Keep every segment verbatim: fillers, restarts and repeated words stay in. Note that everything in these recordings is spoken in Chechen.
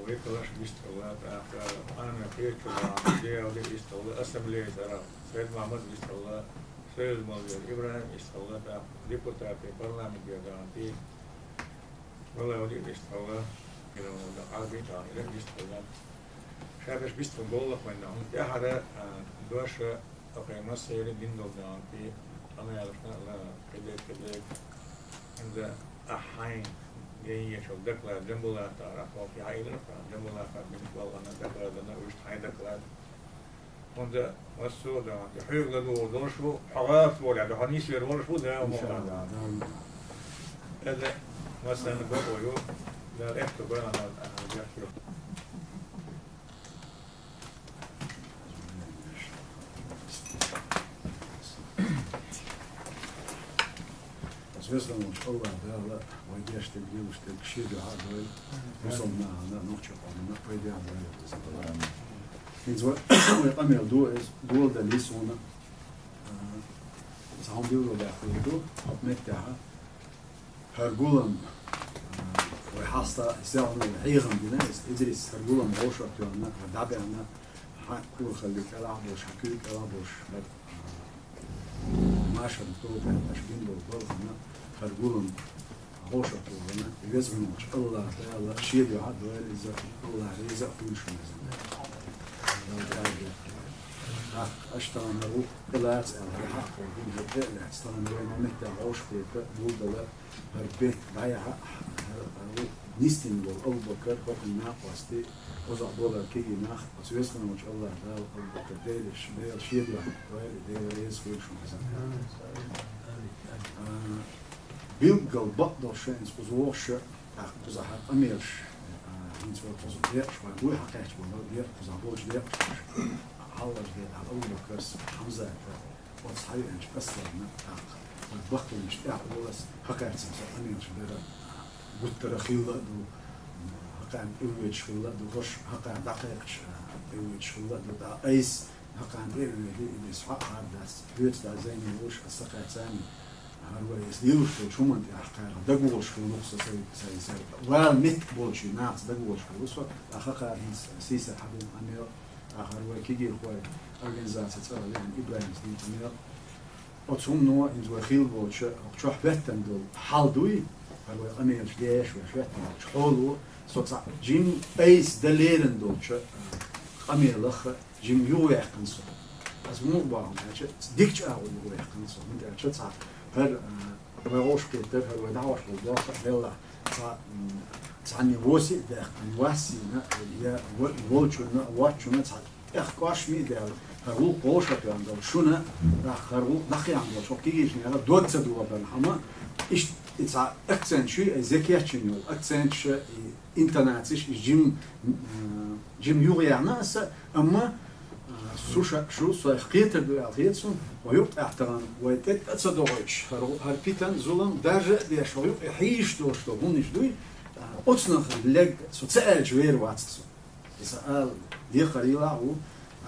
Векалаш вистхилла, тӀаккха къаман кхечура Дела вистхилла, ассамблея тӀара Сайд-Мохьмад вистхилла, Союза мел вера ИбрахӀим вистхилла, тӀаккха депутаташ парламентера дӀа а тӀе, вала вали вистхилла, Ӏарбий тӀа а вистхилла. Шабаш бистхилла болла хӀанз, хӀанз тӀехьара, а, доша Ахай массайра дин долу дагӀан тӀе къамелашна ла кхидерг, кхидерг. ХӀинца ахьайн генечул доклад Джамбулатара, хӀокху хьаийдира, Джамбулатара бинчу балхана докладана, уьш хьайн доклад. ХӀунда массо а дагӀан тӀе хьоьга ладугӀур долуш ву, хьо гӀалат волу, хьо нийсвер волуш ву, да, Иншаллах, да. Эза массарна бакъо ю, да, эхто бана, да, да. Веза волчу АллахӀ Дала вай деш дерг, лелош дерг шен дуьхьа а дойла, мусулман нахана, нохчийн къомана пайда а дойла, веза Дала. ХӀинца вай, вай къамел ду, иза доладаллий суна, а, цхьа хӀума билгалдаьккхина ду, хӀокху меттехь, ХӀара гулам, а, вай хьаста, селхана хьехам дина иза, Идрис, хӀара гулам вовшах тоьхна, хӀара дӀабаьхна, хьан урхалли кӀелахь а болуш, хьан куьйга кӀелахь а болуш, хӀара, а, машарна тоба аьлла, аша гина болу балхана, хӀара гулам вовшах тоьхна, и веза волчу АллахӀ Дала шен дуьхьа а дойла иза, АллахӀ реза а хуьлуш веза. Дала тӀаьхьа дехкина. ТӀаккха аша тахана хӀара ву, тӀелаца аьлла, хӀара хьакъ волу хӀума хӀара тӀе а лаьцна, тахана вайна меттехь вовшахкхета, гулдала, хӀара бетта дӀаяхьа, хӀара, хӀара ву нисдина волу Абу-Бакар, хӀокхуьнан накъостий, оза болар кегий нах, оцу веза волчу АллахӀ Дала Абу-Бакар Делаш, Дела шен дуьхьа, вай Дела реза хуьлуш веза. А, билггал бакъдолуш шайна кхуза вогӀуш, тӀаккха кхузахь къамелаш, а, хӀинца вай кхуза декъаш вай буй хьакхаьчна боху, декъа кхузахь болчу декъаш, хьалхарчу декъахь Абу-Бакарс, Хьамзата, оцу схьавеанчу Асланна, тӀаккха, вай баккхийнаш тӀехь олас, хӀокхаьрца со къамелаш дара, гуттара хилла а ду, хӀокхарна тӀевоьдуш хилла а ду, хӀорш хӀокхарна дӀакхайкхаш, а, тӀевоьдуш хилла а ду, тӀаккха айса хӀокхарна тӀевоьдий, и деза хьакъ хӀара дац, хьоьца дӀа зайна волуш, аса кхаьчна, хӀара вай аса лелош долчу хӀуманна тӀехь кхайкха дагаволуш хилла ву со, сай, сай, сай. Вала меттиг болчу нахаца дагаволуш хилла ву со, тӀаккха хӀокхара хӀинца сийсара хьан ду къамел, тӀаккха хӀара вай кегийрхой организаци цӀарах веана ИбрахӀимс дина къамел. Оцу хӀумано хӀинца вай хилла болчу, оха чохь хӀоьттина долу хьал дуй, хӀара вай къамелаш деш вай хӀоьттина болчу хьоло, со цхьа жимма айса дан лерина долчу, а, къамелах, Жимма юхаваьккхина со. Аса муха боху аьлча, дикачу агӀор юхаваьккхина со. ХӀунда аьлча цхьа хӀара, а, вай гӀовшахкхетар, хӀара вай дӀахьош болу доккха а делахь, цхьа, м, цхьанне воси а даьккхина, вассийна, я во-, волчунна, воцчунна цхьа тӀех кӀош ми а даьлла, хӀара гӀуллакх вовшахтоьхна долу шуна, тӀаккха хӀара гӀуллакх дӀакхехьна долу шо кегийчу нехан дог ца догӀу хӀама, иштта и цхьа акцент шуй, ай зекеччун йолу акценташ, и интонацеш, и жим, м, жим юхаяьхна аса, амма, а, шу ша, шу сойх кхетар ду аьлла хета суна, хьо юкъа тӀаьхьа тахана вай тӀе тӀе а ца догӀуьйтуш, хӀара, хӀара питан, зулам, даржа а деш, хьо юкъа хьийзаш долуш долу хӀуманаш дуй, а, оцунах лерг со ца аьлча вер вац со. Иза ала декхарийлахь а ву,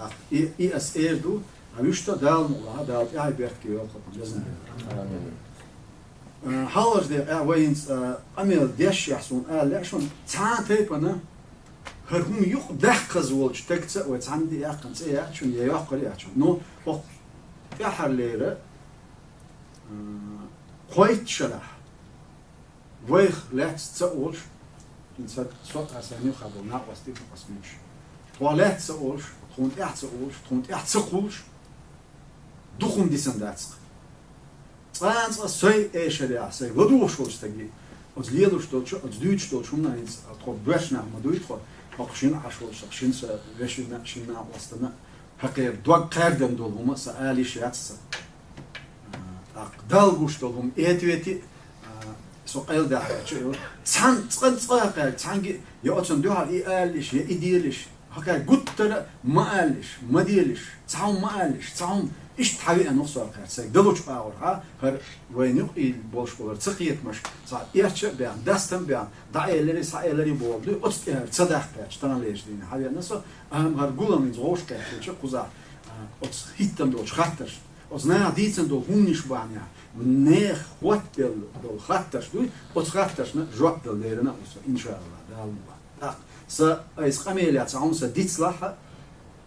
а, и, и ас эр ду, а вуьшта Дала мукъ лахь, Дала тӀаьхье беркате йойла хӀокхунна, везан Дела. Амин. А, хьалхарчу декъехь вай хӀинца, а, къамел дешшехь суна ала лаьа шуна, цхьана тайпана хӀара хӀума юкъа даьккхаза волчу тагца а вай цхьаьна де яьккхина цӀе яц шуна, я йоккхур яц шуна. Ну, хӀокху тӀаьххьарлера, а, кхойтта шарахь вайх лаьцна ца олуш, хӀинца со а, сайн муьлхха болу накъостий а бу аса муьлш. Тхо лаьцна ца олуш, тхуна тӀаьхьа ца олуш, тхуна тӀаьхьа ца кхуллуш, дукха хӀума дисина дац-кх. Цкъа а, цкъа а сай эшарехь, сай ладугӀуш волчу стаге, оцу лелош долчу, оцу дуьйцуш долчу хӀуманна хӀинца тхо боьрша нах ма дуй тхо, хӀокху шина Ӏаш волчу, шина са вешина, шина накъостана, хӀокхеран дог кхаьрдина долу хӀума а сан ала йиш яц сан. А, тӀаккха Далла гуш долу хӀума этвети, а, со къайладаьхьача а йолу. Цхьаьна, цкъа, цкъа а кхаьрга, цхьаьнга я оцунна дуьхьал и алалиш, я и делиш, хӀокхаьрга гуттара а ма алалиш, ма делиш, цхьа хӀума ма алалиш, цхьа хӀума иштта хьан веана ву со кхаьрга. Сайга далучу агӀор хьан, хӀара вайна юкъа ийла болуш болу хӀара ца кхетамаш, цхьа эрча а баьхна, дастам а баьхна, дӀаэлари, схьаэлари бохург дуй, оцу тӀе хӀара ца даккхаьча, таханлерчу дийнахь хьан веана со, амма хӀара гулам хӀинца вовшахкхетча кхузахь, а, оцу хӀиттина долчу хаттаршна. Оцу наха дийцина долу хӀуманаш бахьанехь, нехан хӀоттаделла долу хаттарш дуй, оцу хаттаршна жоп дала лерина а ву со, иншааллахӀ, Дала мукъ лахь. ТӀаккха Са айса къамелехь цхьа хӀума са дицлахь,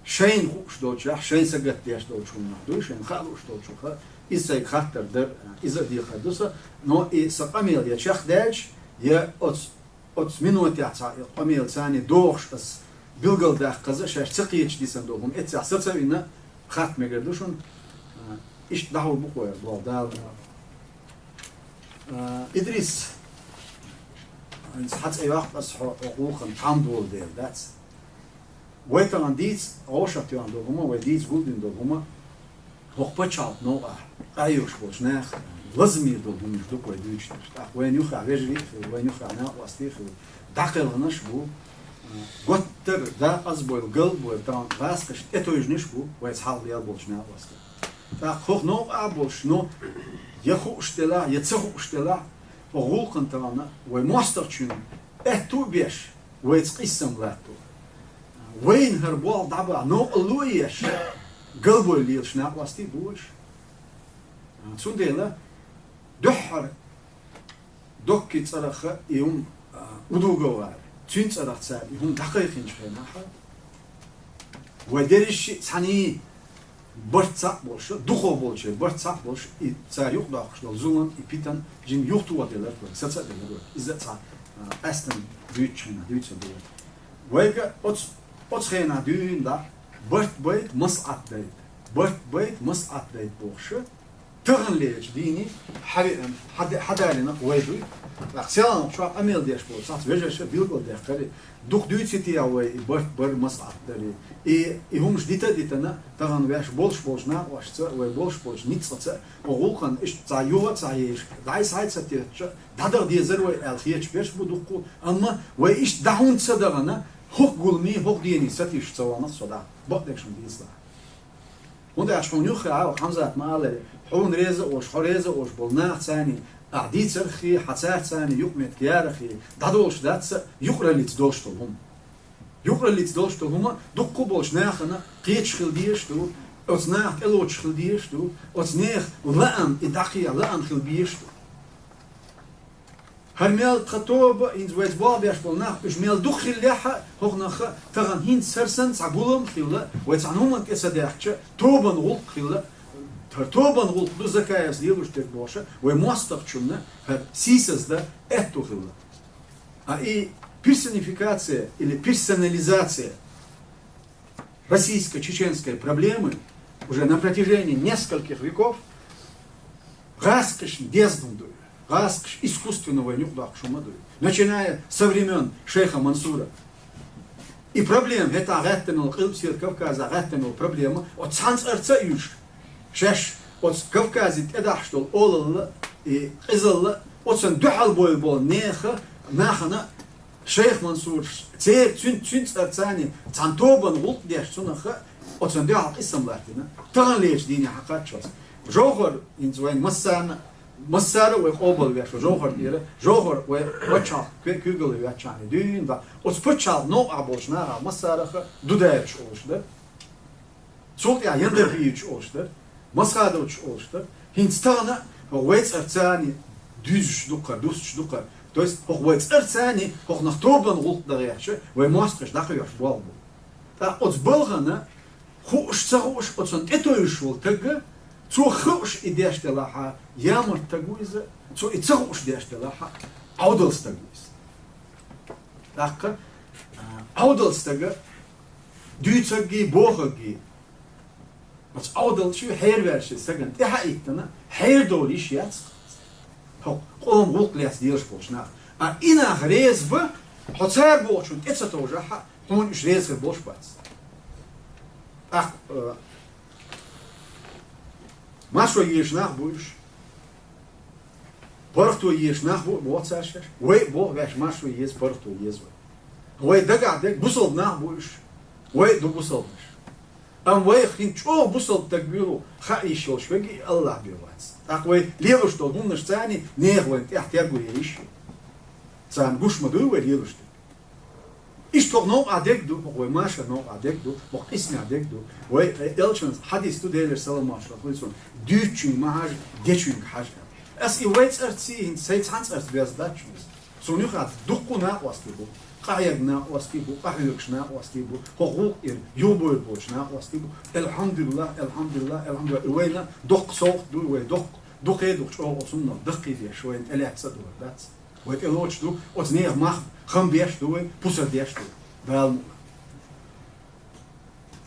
шайна хууш долчохь, шайн сагатдеш долчу хӀуманах дуй, шайна хаа лууш долчух, иза сайга хаттар дар, иза а дехар ду сан, но и сан къамел я чекхдаьлча, я оцу, оцу минотехь цхьа и къамел царний дохуш ас билгалдаккхаза, шаьш ца кхеташ дисина долу хӀума эццехь саца а вина, хатта мегар ду шуна, а, иштта дӀахьур бу-кх вай, боху Дала. А, Идрис, хӀинца хьан цӀе йоккху ас хьо, хьо гӀуллакхана тхьамда волу дела дац. Вай тахана дийца гӀовшах тоьхна долу хӀума, вай дийца гулдина долу хӀума, хӀокху пачхьалкх новкъахь къайош болчу наха лазаме долу хӀуманаш ду-кх вай дуьйцуш дерш. ТӀаккха вайна юххехь вежарий а хилла, вайна юххехь накъостий а хилла, дӀакхелхинарш а бу, а, готтар а дакъазбойла, галбойла, тахана гӀазкхашна тӀетевжинарш а бу, вайца хьалха лелла болчу накъосташна. ТӀаккха хӀокху новкъахь а болуш, но я хууш делахь, я ца хууш делахь, хӀокху гӀуллакхана тахана вай мостагӀчунна аьтту а беш, вайца къийсам латто. Вайна хӀара болх дӀабахьа новкъарло а еш, галбойла лелаш накъостий а бу вайша. Цундела дуьххьара Доккхий цӀарах и хӀума, а, удугавара. Цуьнан цӀарах цара и хӀума дӀакхайкхинчу хенахь, вай дерриш а цхьаьний барт цхьаъ болуш, дукхах болчеран барт цхьаъ болуш, и цара юкъадоккхуш долу зулам, и питана жин юхатоха делира вай, саца а делира вай. Иза а цхьа, а, къаьстина дуьйцучу хенахь дуьйцур ду вай. Вайга оцу, оцу хенахь дуьйна дӀа, барт байта, маса Ӏад дайта. Барт байта, маса Ӏад дайта бохуш, таханлерчу дийне хьавеана, хьада-, хьадалина вай дуй. ТӀаккха селхана чохь къамел деш болу цхьацца вежарша билгалдаьккхира, дукха дуьйций те вай и барт бар, маса Ӏад дарий. И, и хӀумаш дита а дитина, тахана ваьш болуш болчу накъосташца, вай болуш болчу ницкъаца, хӀокху гӀуллакхана иштта цхьа юха а ца хьежаш, дӀасхьа а ца тетташ, дӀадаха дезара вай аьлла хеташ берш бу дуккха а, амма вай иштта дӀа хӀунда ца дахана, хӀокху гуламий, хӀокху дийний сатуьйсуш ца вахана со дӀа. Бакъдерг шуна дийцалахь. ХӀунда аьлча хьуна юххе Ӏа, Хьамзат, ма аллара, хьуна реза а волуш, хьо реза а волуш болу наха царний ахь дийцарххий, хьан цара царний юкъаметтиг ярарххий, дӀадолуш дац сан юкъараллица долуш долу хӀума. Юкъараллица долуш долу хӀума дуккха а болчу нахана кхеташ хила дезаш ду, оцу наха тӀелоцуш хила дезаш ду, оцу нехан лаам и дӀакхехьа лаам хила безаш ду. ХӀара мел тхан тоба, хӀинца вайца болх беш болу нах, уьш мел дукха хиллехь а, хӀокхунах а, тахана хӀинца хӀара санна цхьа гулам а хилла, вай цхьана хӀуманна тӀе ца даьхкича, тобанан гӀуллакх хилла, хӀара тобанан гӀуллакх ду Закаевс лелош дерг бохуш, вай мостагӀчунна хӀара сийсаздан аьтту хилла. А и персонификация или персонализация российско-чеченской проблемы уже на протяжении нескольких веков гӀазкхашна дезна хӀума ду. ГӀазкхаша искусственно вайна юкъадоккхуш хӀума ду, начиная со времён шейха Мансура. И проблема, хӀетахь гӀаьттина йолу, Къилбаседа Кавказехь гӀаьттина йолу проблема, оцу цхьана цӀарца а уьш, шаьш оцу Кавказе тӀедахьаш долу олалла, и къизалла, оцунна дуьхьал бойла болу нехан, нахана, шейх Мансураш, церан, цуьнан, цуьнан цӀарца царний цхьана тобанан гӀуллакх деш, цунах а оцунна дуьхьал къийсам латтийна, таханлерчу дийне хьакхаччалц. Жовхар, хӀинца вайн массарна, массара а вай къобалвеш ву Жовхар тӀера, Жовхар вай пачхьалкх куьйгалла веттачхьана дуьйна, оцу пачхьалкх новкъахь болчу нахах массарах а Дудаевич олуш дара. Цул тӀаьхьа Яндарбиевич олуш дара, Масхадович олуш дара. ХӀинца тахана вай цӀарца царний дуьзуш ду-кх хӀара, дустуш ду-кх хӀара. То есть, хӀокху вай цӀарца царний, хӀокхунах тобанан гӀуллакх дан гӀерташ, вай мостагӀаша дӀакхоьхьуш болх бу. ТӀаккха оцу балхана, хууш, ца хууш, оцунна тӀетевжаш волу стаг, цо хууш и деш делахь а, ямарта стаг ву иза, цо и ца хууш деш делахь а, Ӏовдал стаг ву иза. ТӀаккха, а, Ӏовдал стага дуьйцурггий, бохурггий, оцу Ӏовдалчу хьерваьллачу стагана тӀаьхьа а хӀиттина, хьердовла йиш яц хӀокху къоман гӀуллакх лаьцна лелаш болчу наха. А и нах реза бан, хьо цара бохучунна тӀе ца товжахь а, хьуна уьш реза хир болуш бац. ТӀаккха, э, маршо езаш нах бу уьш. ПаргӀато езаш нах бу а боху цара шаьш. Вай а боху, ваьш маршо еза, паргӀато еза вай. Вай дагахь дерг бусалба нах бу уьш. Вай а ду бусалбанаш. Амма вайх хӀинца чӀогӀа бусалба стаг вуьйлу хаа йиш йолуш верг и АллахӀ бен вац. ТӀаккха вай лелош долу хӀуманашца царний нехан вайна тӀехь терго ян йиш ю. Царна гуш ма дуй вай лелош дерг. Иштта хӀокху новкъахь дерг ду, хӀокху вай машар новкъахь дерг ду, хӀокху къисмехь дерг ду. Вай, э, элчанан хьадис ду, Делера салам-маршалла хуьлда цунна: «Дуьйцучуьнга ма хьажа, дечуьнга хьажа», – аьлла. Ас и вай цӀарций, хӀинца сайн цхьана цӀарца беза дац шуна иза. Суна юххехь дуккха а накъостий бу. къахьегаш накъостий бу, къахьоьгуш накъостий бу, хӀокху гӀуллакхера юхабевр болчу накъостий бу. Элхьамдулиллах, элхьамдулиллах, элхьамдулиллах. И вайна доккха совгӀат ду, вай доккха дукха а дукха чӀогӀа суннат даккхийдеш, вайна тӀелаьцна а ду вай, дац. Вай тӀелоцуш ду, оцу нехан мах хам беш а ду вай, пусар деш а ду. Дала мукъ лахь.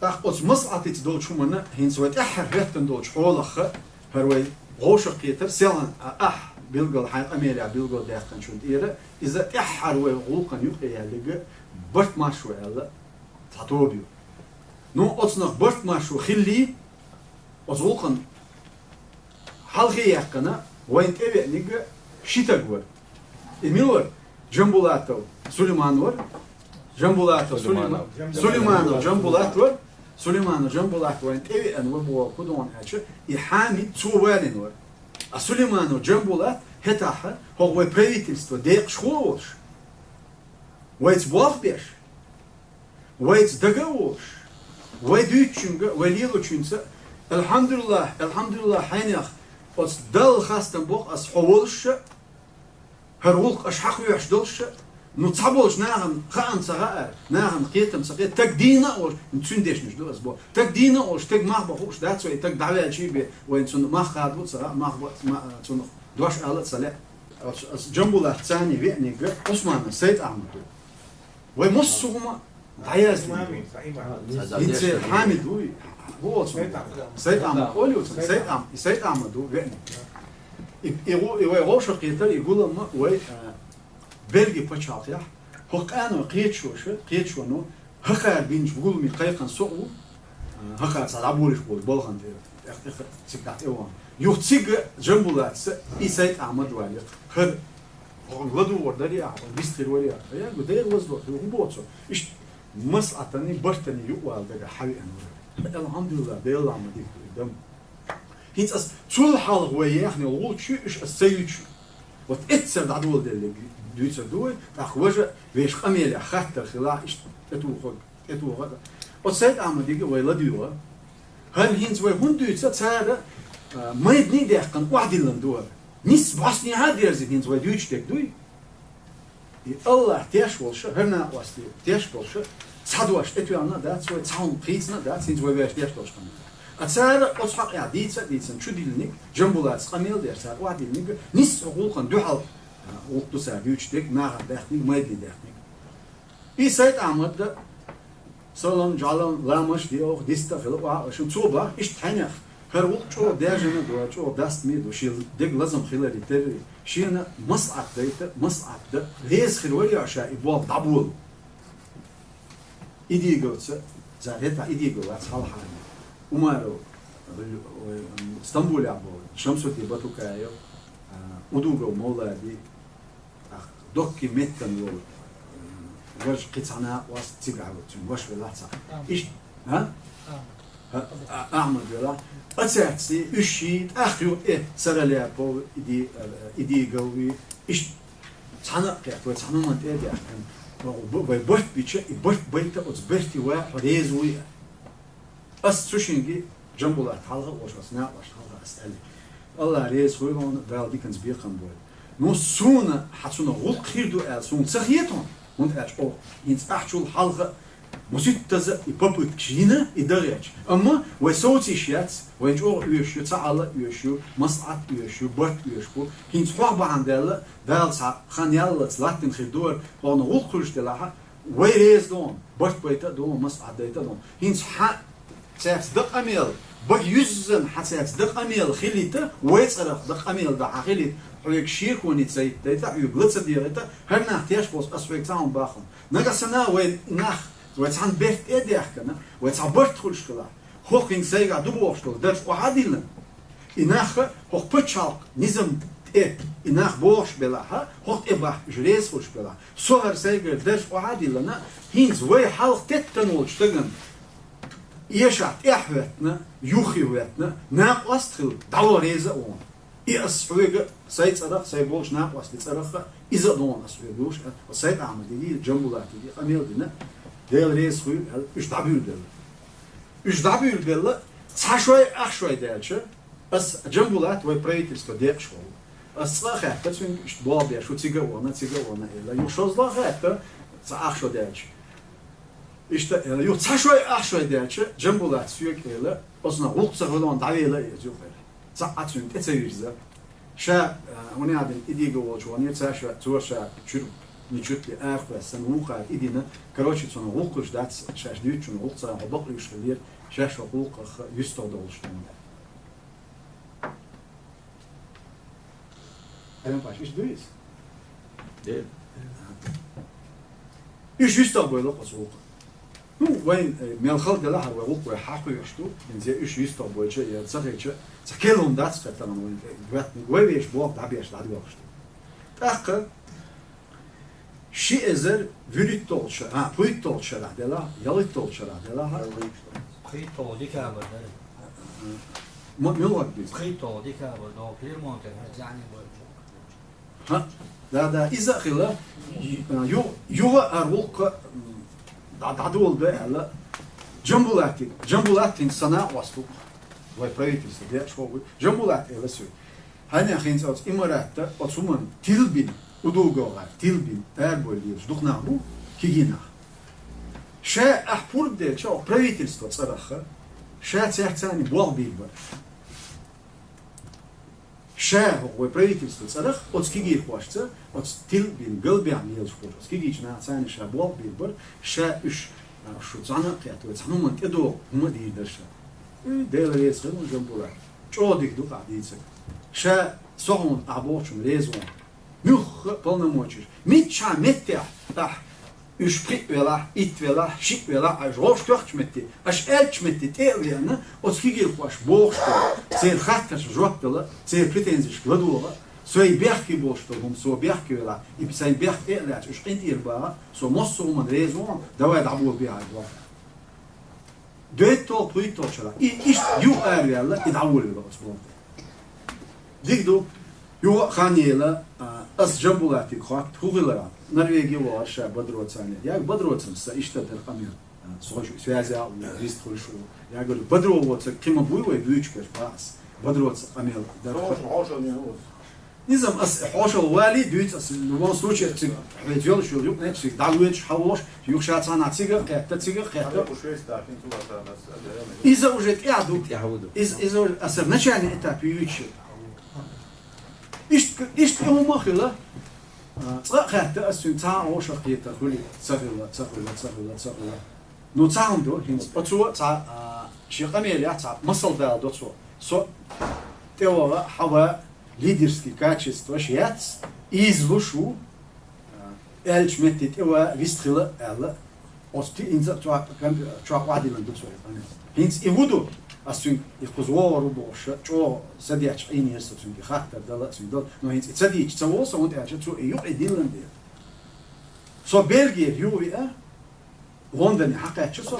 ТӀаккха оцу МасӀатица долчу хӀуманна хӀинца вай тӀаьххьара хӀоьттина долчу хьолахха, хӀара вай вовшахкхетар, селхана а, ахь билггал хьайн къамелехь билггал даьккхинчунна тӀера, иза тӀаьххьара вай гӀуллакхана юкъа яьлларг барт-маршо аьлла цхьа тоба ю. Ну, оцунах барт-маршо хиллий, оцу гӀуллакхана хьалхе яьккхина, вайна тӀевеаниг ши стаг вара. И мила вара? Джамбулатов Сулейман вара. Джамбулатов Сулейман. Сулейманов. Сулейманов Джамбулат вара. Сулейманов Джамбулат вайна тӀевеана вара боху, хӀун ду аьлча, и Хьамид цо валийна вара. А Сулейманов Джамбулат хӀетахь хӀокху вай правительство декъашхо а волуш, вайца болх беш, вайца дага а волуш, вай дуьйцучуьнга, вай лелочуьнца, «Алхьамдулиллах, алхьамдулиллах, хьенех, оцу Далла хастам боккху ас хьо волуш а, хӀара гӀуллакх аша хьакхоьхьуш долуш а, ну, цхьаболчу нахана хаам ца хаьара, нахана кхетам ца кхета, стаг дийна а волуш, цуьнан дешнаш ду ас боху, стаг дийна а волуш, стеган мах бан хууш дац вай, стаг дӀаваьлчий бен, вайна цунна мах хадо а ца хаьа, мах бан, ма-, цунах дош ала а ца лаьа». Ас, ас Джамбулат царний веаниг Ӏусманов Сайд-Ахьмад ву. Вай массо а хӀума дӀаяздина ду. ХӀинца Хьамид ву, ву оцу Сайд-Ахьмад. Сайд-Ахьмад, Оли оцу Сайд-Ахьмад. И Сайд-Ахьмад ву веаниг. И, и ву, и вай вовшахкхетар, и гулам а вай, а, Бельги пачхьалкхехь, хӀокху къаной кхеташоша, кхеташоно, хӀокхара бинчу гуламе кхайкхина со а ву, а, хӀокхара цхьа дӀаболуш болу балхана тӀера, тӀех-, тӀех-, цига дӀа тӀе вахана. Юха цига Джамбулатца и Сайд-Ахьмад валийра. ХӀара хӀокхуьнга ладугӀур дарий ахьа, хӀокхуьнга вистхир варий ахьа? Я, гу, Дела вазвахь, хӀун боцу? Иштта масӀатанний, бартанний юкъавала дагахь хьавеана вара. Алхьамдулиллах, Делан ма дика ду и дам. ХӀинца ас цул хьалха вай яьхна йолу гӀулч ю, уьш ас ца юьйцуш. Вот эццара дӀадоладелларг дуьйцур ду вай, тӀаккха важа вешан къамелехь хаттар хилахь, иштта тӀетухург, тӀетухург. Оцу Сайд-Ахьмадига вай ладуьйгӀу. ХӀара хӀинца вай хӀунда дуьйцу, цара, а, майдане а даьккхина охьадиллина ду хӀара. Нисса бӀостанехьа а дерзина хӀинца вай дуьйцуш дерг дуй? И Аллах теш волуш а, хӀара накъостий теш волуш а, цхьа дош тӀетоьхна а дац вай, цхьа хӀума хийцина а дац, хӀинца вай вешан деш долчу хӀуманна. А цара оцу хьокъехь дийца а дийцина, чу диллиниг, Джамбулатца къамел а деш, цара охьадиллиниг, нисса хӀокху гӀуллакхана дуьхьал, а, гӀуллакх ду цара дуьйцуш дерг, нахана даьхниг, майдане даьхниг. И Сайд-Ахьмад а салам, жӀалам, ламаз а де оха, диста а хила, охьа а, шун цо бах, иштта хьенех, хӀара гӀуллакх чӀогӀа даьржина а ду, чӀогӀа дастаме а ду, шен дега лазам хиларе терра, шена масӀат дайта, масӀат дан реза хир варий ша и болх дӀаболу. Идиговца, цара хӀетахь Идигов вац хьалхара. Умаров, ой, Стамбулехь болу, Шамсудин Батукаев, а, Удугов Мовлади, ТӀаккха доккхий меттана волу, э, важа кхин цхьа накъост цигахь ву, цуьнан ваша велахь цхьаъ. Ахьмад. Иштта, а? Ахьмад. А, а, Ахьмад велахь. Оцаьрций, уьш ший, тӀаккха юкъа тӀе Сараляпов, Иди-, э, Идигови, иштта цхьаьна а кхетта, вай цхьана хӀуманна тӀе а даьхкина. Вай барт бича, и барт байта оцу бертий ван хьо реза вуй а. Ас цу шинге Джамбулат хьалха а волуш, ас накъост хьалха ас аьлла. Аллах реза хуьлда хьуна, Дала диканца бекхам бойла. Ну, суна хьан цунах гӀуллакх хир ду аьлла, суна ца хета хьуна, хӀунда аьлча оха хӀинца ахьчул хьалха а муситтаза и попыткаш йина, и дан гӀерташ. Амма вай совцийш яц, вайн чӀогӀа оьшуш ю, цхьа хьал а оьшуш ю, масӀат оьшуш ю, барт оьшуш бу. ХӀинца хьох бахьана даьлла, Дала цхьа хан яллалц латтина хир ду хӀара, хьуна гӀуллакх хуьлуш делахь а, вай реза ду хьуна, барт байта а ду хьуна, масӀат дайта а ду хьуна. ХӀинца хьан цаьрца дан къамел, бага юьззина хьан цаьрца дан къамел хилийта, вай цӀарах дан къамел дан хьан хилийта, хьоьга шеконе ца йиттайта, хьоьга ла ца дегӀайта, хӀара нах теш болчу ас хьоьга цхьа хӀума боху. Нагахь санна вай нах, вай цхьана берт тӀе а даьхкина, вай цхьа барт хуьлуш хилахь, хӀокхуьнга сайгахь ду бохуш долу дарж охьа а диллина, и нах а хӀокху пачхьалкх низам тӀе, и нах бохуш белахь а, хӀокху тӀе бахь уьш реза хуьлуш белахь, со хӀара сайгара дарж охьа а диллина, хӀинца вай хьалха теттана волчу стагана эшахь тӀаьхьа хӀоьттина, юххе хӀоьттина, накъост а хилла, дӀало реза а ву хьуна. И ас хьоьга, сайн цӀарах а, сайн болчу накъостийн цӀарах а, иза а ду хьуна ас хьоьга лууш, а, Сайд-Ахьмадиги, Джамбулатиги къамел дина, Дела реза хуьлда аьлла, уьш дӀабуьйлабелла. Уьш дӀабуьйлабелла, цхьа шой, ах шой даьлча, ас, Джамбулат вай правительство декъашхо ву. Ас цкъа а хаьттира цуьнга, иштта болх беш ву, цига а вахана, цига а вахана аьлла. Юха шозлагӀа а хаьттира, Цхьа ах шо даьлча. Иштта, э, ю, цхьа шой ах шой даьлча, Джамбулат соьга аьлар, оцунах гӀуллакх ца хуьлу, дӀавелла а иза юха. Цхьа а цуьнан тӀе ца вирза. Ша, э, униадин и дига волчу ванера, ца ша, цо ша чуьра, ничуьтли арахваьссина, вукхара и дина. Короче, цунах гӀуллакхаш дац, шаьш дуьйцучунах гӀуллакх ца, хьо бакълуьйш хилира, шаьш хӀокху гӀуллакхах юьстах долуш ду. Арен Паш, иштта дуй иза? Де. Уьш юьстах бойла оцу гӀуллакха. Ну, вайн, э, мел хала делахь а, вай гӀуллакх вай хьакхоьхьуш ду, хӀинца уьш юьстах бойча, я ца хилча, цхьа кхин хӀума дац кхетаран вайн, э, ваьтниг вай вешан болх дӀабеш, дӀадоьлхуш ду. ТӀаккха ши эзар вуьрхӀитталгӀачу шарахь, а, пхийтталгӀачу шарахь делахь, ялхитталгӀачу шарахь делахь, пхийтталгӀа декабрь дара. М-, муьлхарг дийца? ПхийтталгӀа декабрь догӀу Клермонтера хӀара зӀене бойчу. ХӀаъ, да, да, иза а хилла, ю-, юха а гӀуллакха, м, дӀа-, дӀадоладо аьлла, Джамбулатиг, Джамбулат хӀинца сан накъост ву, вай правительство деъаш хӀокху вуй. Джамбулат аьлла соьга. Хьенех хӀинца оцу имаратта, оцу хӀуманна тилбина, удугогӀар тилбина, арабойла лелаш дукха нах бу, кегий нах. Ша ахь пурба делча, оцу правительство цӀарахха, ша цаьрца болх бийр бара. Ша хӀокху вай правительство цӀарах оцу кегийрхошца, оцу тилбина, галбехна лелаш хӀокху оцу кегийчу нахаца ша болх бийр бара, ша уьш, а, шу цхьаьна а кхетта, вай цхьана хӀуманна тӀедогӀу хӀума а дийр дара ша. Ой, Дела реза хила, Джамбулат. ЧӀогӀа дика ду-кх ахь дийцарг. Ша со хьуна ахь бохучунна реза ву. Муьлхха а полномочеш. Миччахьа меттехь ахь, уьш пхиъ велахь, итт велахь, шиъ велахь, аша вовшах тоьхча метте, аша аьллачу метте тӀе а веана, оцу кегийрхоша бохуш долу, церан хаттаршна жоп дала, церан претензешка ладогӀа, сайн бехке болуш долу хӀума, со бехке велахь, и сайн бехк тӀе а лаьцна, уьш къинтӀера баха, со массо а хӀуманна реза ву, давай дӀаболабе хьайн болх. ДоьтталгӀа, пхийтталгӀа шарахь. И иштта юха араваьлла, и дӀаволавелла оцу болх тӀе. Дика ду. Юха а хан ела, а, ас Джамбулатиг хотту, хӀун хиларал? Норвеге вахара ша Бадроцане. Яга Бадроцан са иштта дара къамел. А, со хӀокху связь а ву, вист хуьлуш ву. Яга Бадро воцург кхин ма буй вай буьйцуш берш бах ас. Бадроца къамел дара. Низам, ас хьошалла валий, дуьйцу ас, в любом случае, цига хьоьца йолуш йолу юкъа неччига дӀавоьдуш, хьан волуш, юха ша цхьанхьа цига а кхетта, цига а кхетта. Иза уже тӀаьхьа ду. ТӀаьхьа ду. Иза, иза уже аса начальный этап юьйцуш. Иштта, иштта и хӀума а хила, а, цкъа а хаьтта ас цуьнга цхьа а вовшах кхетар хуьлий, ца хилла, ца хилла, ца хилла, ца хилла. Ну, цхьа хӀума ду, хӀинца оцо цхьа, а, шен къамелехь цхьа масал дала до цо. Со тӀе ваха, хьан ван, лидерский качестваш яц, иза луш ву, а, аьллачу метте тӀе ван, вист хила аьлла. Оцу ти-, хӀинца а чохь, кам-, чохь охьадиллина ду цо и къамел. ХӀинца и хӀун ду? Ас цуьнга и кхуза вогӀур ву бохуш, чӀогӀа садеача Ӏийнера со цуьнга, и хаттар дала а цуьнга дала. Но хӀинца и ца дийча ца волу со, хӀунда аьлча цо и юкъе диллина дела. Со Бельгера юхавеа, Лондоне хьакхаьчча со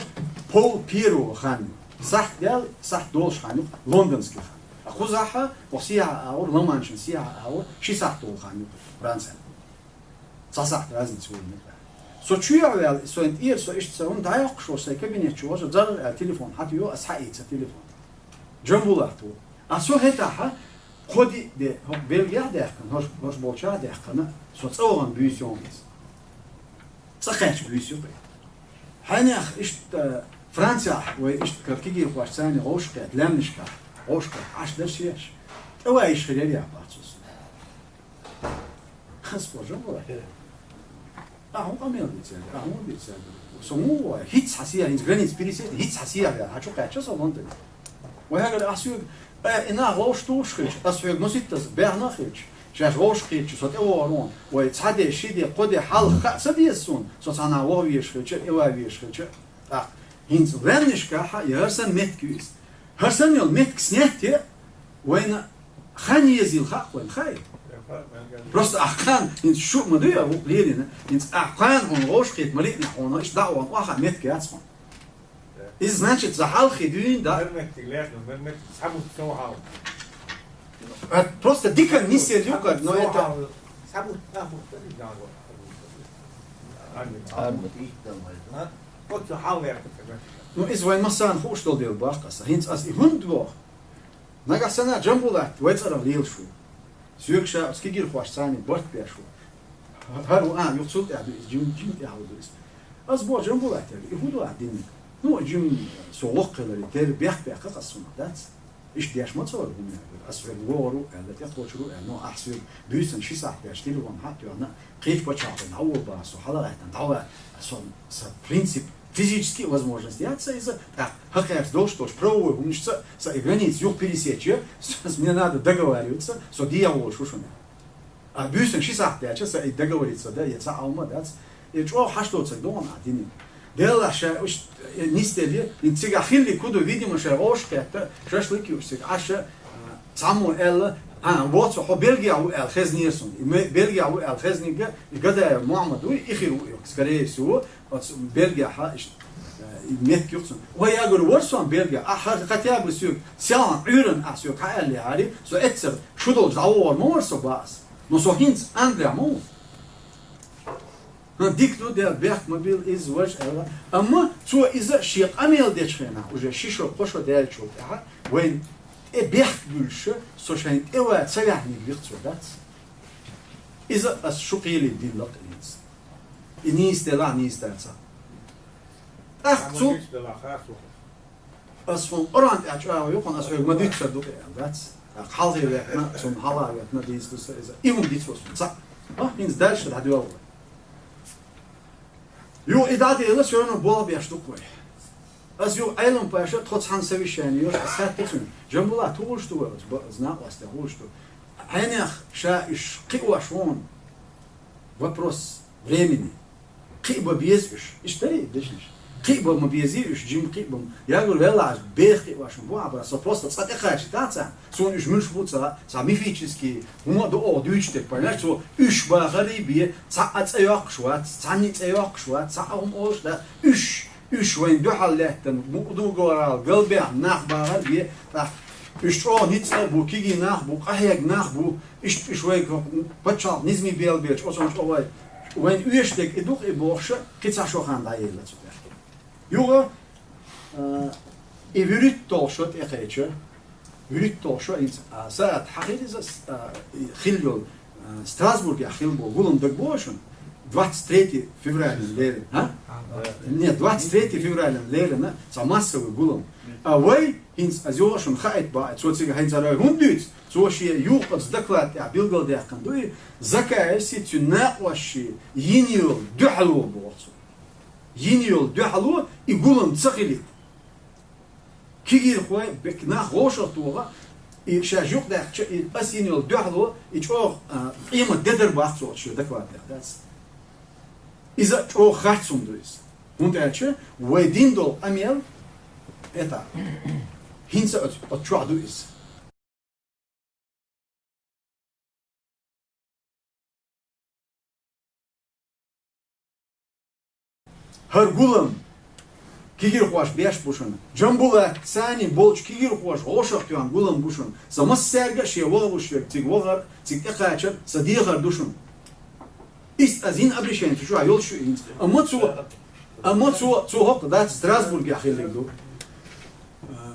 пол первого хан ю. Сахьт даьлла, сахьт долуш хан ю, лондонский хан. А кхузахь, оха сехьа агӀор, ламанчан сехьа агӀор, ши сахьт долу хан ю Францехь. Цхьа сахьт разница ву меттехь. Со чоьхьа ваьлла, и сайн тӀера со иштта сан хӀума дӀайоккхуш волуш, сайн кабинет чу волуш, зарра аьлла телефон хьатайо, ас хьаийца телефон. Джамбулат ву. А со хӀетахь, кхо-диъ де, хӀокху Бельгехь а даьккхина, хӀорш, хӀорш болчохь а даьккхина, со цӀа вахана буьйса ю-кх иза. Цкъа кхаьчча буьйса ю-кх и. Хьенех иштта Францехь вай иштта кара кегийрхошца вовшахкхетта, лаьмнашкахь, вовшахкхетта Ӏаш дара шаьш. ТӀе ван йиш хир яра яхь бац аса. Ас божа вара. Ахьа хӀун къамел дийцаьрга? Ахьа хӀун дийцаьрга? Со муха ван? ХӀинцца хьан сехьа, хӀинца граница пересечь, хӀинцца хьан сехьа веана, хьан чу кхаьчча со Лондоне? Вай хьагара ахь соьга, э, и нах вовшах тухуш хилча, ас хьоьга маситтаза баьхна а хилча, шаьш вовшах кхетча, со тӀе вогӀур ву, вай цхьа де, ши де, кхо де хьалха хаа ца деза суна, со цхьанхьа ваха везаш хилча, тӀе ван везаш хилча, тӀаккха. ХӀинца лаьмнашкахь а, я хӀара санна меттиг ю иза. ХӀара санна йолу меттиг снять е, вайна хан езийла хаьа-кх вайна, хаьий? Просто ахь кхана, хӀинца шу а ма дуй, а вукху лелийна, хӀинца ахь кхана хьуна вовшахкхетта ма лиънехь хьуна, иштта дӀа а ван, охьа меттиг яц хьуна. Иза, значит, за хьалхе дуьйна, да? Мер меттиг лаьцна, мер меттиг схьабуьту со хьалха. Э, просто диканна нисъелла ю-кх, но это... Схьабуьту, схьабуьту, схьабуьту. Армат. Армат. А? Оцу хьал ваьккхина. Ну, иза вайн массарна хууш долу дела боху аса. ХӀинца аса и хӀунда боху? Нагахь санна Джамбулат вай цӀарах лелаш ву. Соьга ша оцу кегийрхошца барт беш ву. ХӀара ву, а, юха цул тӀехь ду иза, жим, жим тӀехь ву ду иза. Ас боху, Джамбулат, и хӀун ду ахь диниг? Ну, жим, со воккха хиларе, тера бехк баьккхина ас цунах, дац? Иштта деш ма ца вара хӀума яхар. Ас хьоьга вогӀур ву аьлла, тӀекхочур ву аьлла, но ахь соьга буьйсанна ши сахьт даьлча телефон хьатоьхна, кхечу пачхьалкхе дӀаволабахьа, со хьалагӀаьттина, дӀаваьлла, сон, сан принцип, физически возможность яц сан иза, тӀаккха хӀокхаьрца долуш долчу правовой хӀуманашца сан и граница юха пересечь, с-, с-, мне надо договариваться, со дехьа волуш ву шуна. А буьйсанна ши сахьт даьлча сан и договориться дан, я цхьа а хӀума дац. И чӀогӀа хьашт доцург ду хьуна ахь диниг. Деллахь ша уьш, э, нисделла, и цигахь хиллиг хӀун ду, видимо, шайн гӀовшах кхетта, шашлык юуш цига Ӏаш, а, цхьаммо аьлла, а, воцу хьо Бельгехь ву аьлла хезнера суна. И ме-, Бельгехь ву аьлла хезнарг, и Гадаев Мухьаммад вуй, и хир ву, скорее всего, оцу Бельгехь иштта, э, и меттиг ю-кх цуьнан. Вай, я говорю, вара со Бельгехь, ахь хьа-, хотя бы соьга, селхана Ӏуьйранна ахь соьга хьааьллехьара, со эццара шу долчу дӀавогӀур ма вара со бах ас. Но со хӀинца Андрей ма ву. ХӀан, дика ду, Дела, бехк ма билла иза, важа аьлла. Амма цо иза шен къамел дечу хенахь, уже ши шо, кхо шо даьллачул тӀаьхьа, вайн тӀе бехк буьллуш, со шайн тӀе ван ца ваьхьниг вихцо дац. Иза ас шу кхеле дина лакха хӀинца. И нийса делахь, нийса дацахь. ТӀаккха цу Ас хьуна Къуръан тӀехь чӀагӀо ю хьуна, ас хьоьга ма дуьйцур ду тӀе аьлла дац. ТӀаккха хьалхе ваьккхина, цунна хьалха ваьккхина дийца ду сан иза. И хӀума дицо суна. Цхьаъ. А, хӀинца дальше дӀадоьлла вай. Юха и дӀаделла, всё равно болх беш ду-кх вай. Ас юха Ӏелам-паша тхо цхьаьна совещание йош, ас хаьттира цуьнга: «Джамбулат, хӀун гуш ду вай оцу ба-, оцу накъостех, хӀун гуш ду?» Хьенех ша уьш кхиош ву хьуна. Вопрос времени. Кхиа бан беза уьш. Иштта дарий дешнаш? Кхиа бан ма безий уьш, жима кхиа бан. Я говорю, веллахь, беха кхиош ма бу хьан бара. Со просто цкъа тӀекхачийтахь царна. Суна уьш муьлш бу ца, цхьа мифический хӀума ду оха дуьйцуш дерг. Понимаешь, цо уьш бахарий бе, цхьа а цӀе йоккхуш вац, цхьанний цӀе йоккхуш вац, цхьа а хӀума олуш дац. Уьш Уьш вайн дуьхьал лаьттина, мукъа дугаварал галбехна нах бахар бе, тӀаккха уьш чӀогӀа ницкъ а бу, кегий нах бу, къахьегна нах бу, иштта уьш вай пачхьалкх низамий белабелча, оцунна чӀогӀа вай, вайн оьшург и ду-кх и бохуш, кхин цхьа шо хан дӀаелла цу тӀехь. Юха, а, и вуьрхӀитталгӀа шо тӀекхеча, вуьрхӀитталгӀа шо хӀинца, а, сагӀат хьахийра иза, а, и хилла йолу, а, Страсбургехь хилла болу гулам дагабо шуна? Двадцать третье февраля леррина, а? Нет, двадцать третье февраля леррина цхьа массовый гулам. А вай, хӀинца ас юха шуна хаийта бакъ, цо цига хӀинца вай хӀунда дуьйцу? Цо шен юха оцу доклад тӀехь билгалдаьккхина ду и, Закаевси цуьнан накъостий йина йолу дуьхьало боху цо. Йина йолу дуьхьало и гулам ца хилийта. Кегийрхой, бек нах гӀовшах тоха, и шаьш юкъадаьккхича, и ас йина йолу дуьхьало, и чӀогӀа, а, къемат де дара бах цо шен докладехь дац. Иза чӀогӀа харц хӀума ду иза. ХӀунда аьлча вай дина долу къамел, это, хӀинца оцу, оцу чохь ду иза. ХӀара гулам кегийрхоша беш бу шуна. Джамбулат царний болчу кегийрхоша гӀовшах тоьхна гулам бу шуна. Сан массаьрга а шен вахалуш верг цига вахар, цига тӀекхачар сан дехар ду шуна. Иштта ас йина обращение цу чохь йолуш ю хӀинца. Амма цо, амма цо, цо хӀокху дац, Страсбургехь хиллиг ду. А,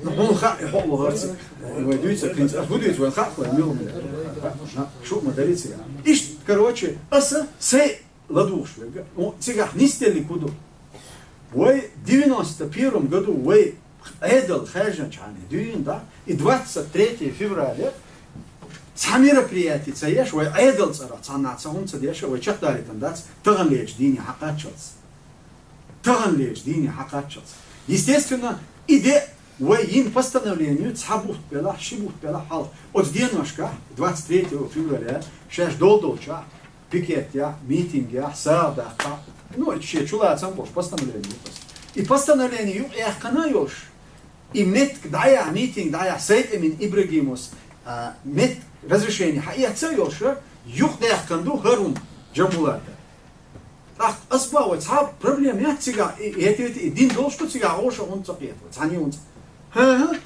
ну, хьуна хаьа, и хьо а вахар цига. Вай дуьйцург хӀинца, ас хӀун дуьйцу, вайн хаьа, вайн мила хӀума. Шу а ма дарий цига. Иштта, короче, аса сайн ладугӀуш верг. Ну, цигахь нисделлиг хӀун ду? Вай девяносто первом году вай Ӏедал хаьржинчхьана дуьйна, да, и двадцать третье февраля цхьа мероприятие ца еш, вай Ӏедал цӀарах цхьанна цхьа хӀума ца деш, вай чекхдалийтина дац таханлерчу дийне хьакхаччалц. Таханлерчу дийне хьакхаччалц. Естественно, и де вай йина постановление цхьа бутт белахь, ши бутт белахь хьалха. Оцу деношкахь, двадцать третьего февраля, шаьш долу долчохь, пикетехь, митингехь, сагӀа даккхахь, ну, шен чулацам болуш постановление ю-кх аса. И постановление юкъаяьккхина а йолуш, и меттиг дӀаяхьа, митинг дӀаяхьа, Сайтамин Ибрагимос, а, меттиг разрешение хьаэцна а йолуш, юкъадаьккхина ду хӀара хӀума Джамбулата. ТӀаккха аса боху вай, цхьа проблема яц цигахь, и, и, и, и дин долуш ду цигахь, гӀовшах хӀунда ца кхета вай, цхьаьна хӀунда ца. ХӀан-хӀа.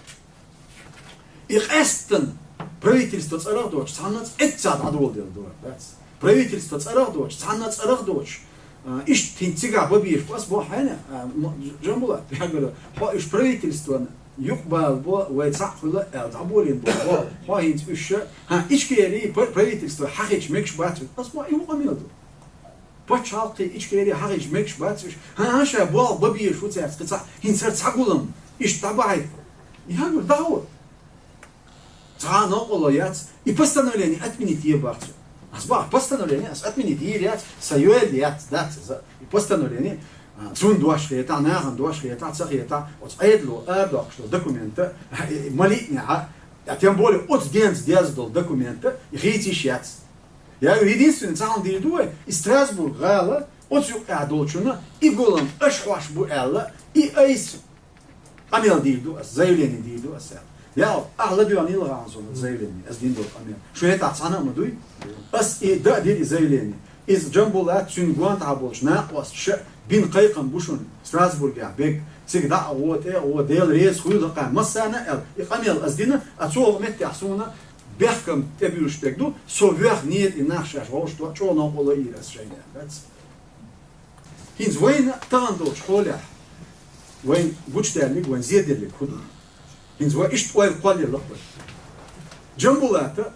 И къаьсттина правительство цӀарах доцуш, цхьанна а цӀе эццахь дӀадоладелла ду, дац. Правительство цӀарах доцуш, цхьанна а цӀарах доцуш, а, иштта хӀинца цигахь бан безаш бу, ас боху хьайна, а, м-, Джамбулат, я говорю, хьо уьш правительствона Юкъбала бо вай цхьаъ хуьлу аьлла, дӀаболийна бо. Хьо хӀинца уьш ша, хӀа, Ичкери пр-, правительство хьахийча мегаш бац уьш. Ас ма и ву къамел ду. Пачхьалкхе Ичкери хьахийча мегаш бац уьш. ХӀа, хӀа, ша болх бан безаш ву цаьрца кхин цхьаъ, хӀинца хӀара цхьа гулам. Иштта дӀабахьийта. Ягур дӀахо. Цхьа а новкъарло яц. И постановление отменить е бац. Ас бахьа постановление, ас отменить йийр яц, са йойл яц, дац иза. И постановление, а, цунна дош хетахь, нахана дош хетахь, ца хетахь, оцу Ӏедало арадоккхуш долу документа, а, и, и малиънехьа, а, тем более оцу денца деза долу документа, и хийца йиш яц. Я говорю, единственный цхьаъ дийр ду вай, и Страсбург гӀала, оцу юккъехь долчунна, и гулам аша хьош бу аьлла, и айса къамел дийр ду ас, заявление дийр ду ас аьлла. Ял, ахь ладоьгӀна йилла гӀан суна заявление, ас дина долу къамел. Шу хӀетахь цхьаьна а ма дуй? Ас и дан а дира и заявление. Иза Джамбулат, цуьнан гонахь болчу накъосташа бина кхайкхам бу шуна, Страсбургехь бег, цига дӀа а гӀо, тӀе а гӀо, Дела реза хуьлда кхарна массарна а аьлла, и къамел ас дина, а цу гӀо меттехь суна бехкам тӀебуьллуш дерг ду, со воьхна нийса и нах шаьш вовшахтоху, чӀогӀа новкъарло йийр ас шайна аьлла, дац? ХӀинца вайна тахана долчу хьолехь, вайн гучудаьллиг, вайн зеделлиг хӀун ду? ХӀинца вай иштта ойла кхоллаелла вай. Джамбулата